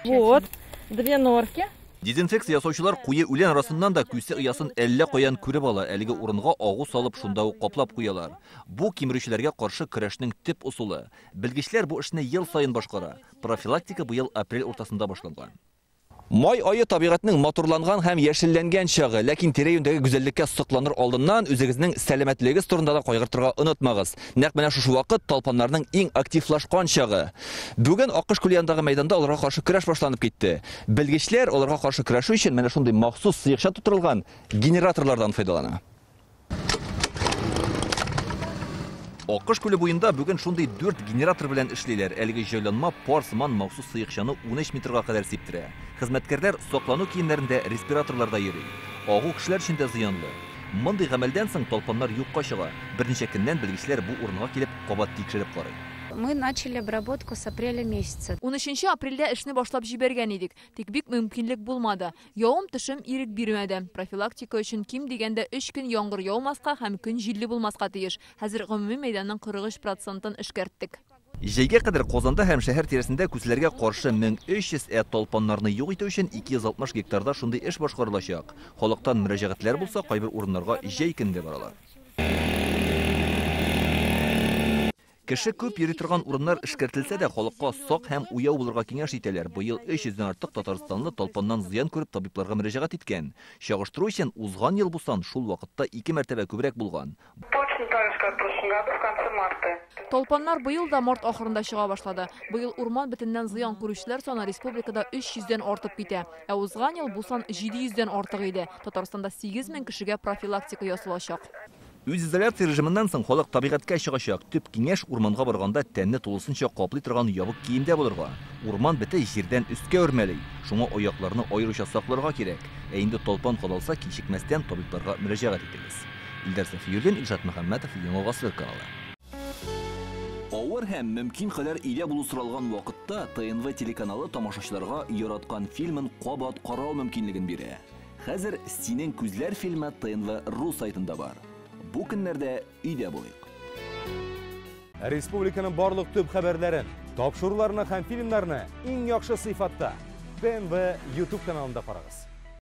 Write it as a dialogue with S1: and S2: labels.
S1: Вот, две норки.
S2: Дезинфекция ясаучылар куе үлән арасыннан да күсе оясын әллә каян күреп ала. Әлеге урынга агу салып шунда ук каплап куялар. Бу кимерүчеләргә каршы көрәшнең төп ысулы. Белгечләр бу эшне ел саен башкара. Профилактика быел апрель уртасында башланган. Май ае табигатьнең матурланган һәм яшелләнгән чагы, ләкин тирә-юньдәге гүзәллеккә сокланыр алдыннан үзегезнең сәламәтлегегез турында да кайгыртырга онытмагыз. Нәкъ менә шушы вакыт талпаннарның иң активлашкан чагы. Бүген Аккош күле янындагы мәйданда аларга каршы көрәш башланып китте. Белгечләр аларга каршы көрәшү өчен менә шундый махсус сыекча тутырылган генераторлардан файдалана. Аккош күле буенда бүген шундый 4 генератор белән эшлиләр. Әлеге җайланма пар сыман махсус сыекчаны 13 метрга кадәр сиптерә. Хезмәткәрләр саклану киемнәрендә, респираторларда йөри. Агу кешеләр өчен дә зыянлы. Мондый гамәлдән соң талпаннар юкка чыга. Берничә көннән белгечләр бу урынга килеп кабат тикшереп карый.
S3: Мы начали обработку с апреля месяца.
S4: 13 апрельдә эшне башлап җибәргән идек, тик бик мөмкинлек булмады. Явым-төшем ирек бирмәде. Профилактика өчен ким дигәндә 3 көн яңгыр яумаска һәм көн җилле булмаска тиеш. Хәзер гомуми мәйданның 43 процентын эшкәрттек.
S2: Җәйгә кадәр Казанда һәм шәһәр тирәсендә күселәргә каршы 1300, ә талпаннарны юк итү өчен 260 гектарда шундый эш башкарылачак. Халыктан мөрәҗәгатьләр булса, кайбер урыннарга җәй көндә баралар. Кеше күп йөри торган урыннар эшкәртелсә дә, халыкка сак һәм уяу булырга киңәш итәләр. Быел 300дән артык татарстанлы талпаннан зыян күреп табибларга мөрәҗәгать иткән. Чагыштыру өчен узган ел бу сан шул вакытта 2 мәртәбә күбрәк булган.
S5: Точно так же, как в прошлом году, в конце марта.
S4: Талпаннар быел да март ахырында чыга башлады. Быел урман бетеннән зыян күрүчеләр саны республикада 300дән артып китә. Ә узган ел бу сан 700дән артык иде. Татарстанда 8000 кешегә профилактика ясалачак.
S2: Үзизоляция режимыннан соң халык табигатькә чыгачак. Төп киңәш урманга барганда тәнне тулысынча каплый торган ябык киемдә булырга. Урман бете җирдән өскә үрмәли. Шуңа аякларны аеруча сакларга кирәк. Ә инде талпан кадалса, кичекмәстән табибларга мөрәҗәгать итегез. Илдар Сафиуллин, Илшат Мөхәммәтов, Яңа Гасыр каналы. Авыр һәм мөмкин кадәр өйдә булу соралган вакытта ТНВ телеканалы тамашачыларга яраткан фильмын кабат карау мөмкинлеген бирә. Хәзер Синең күзләр фильмы ТНВ ру сайтында бар. Бу көннәрдә өйдә булыйк.
S6: Республиканың барлык төп хәбәрләрен, тапшыруларны һәм фильмнарны иң яхшы сыйфатта ТНВ YouTube каналында карагыз.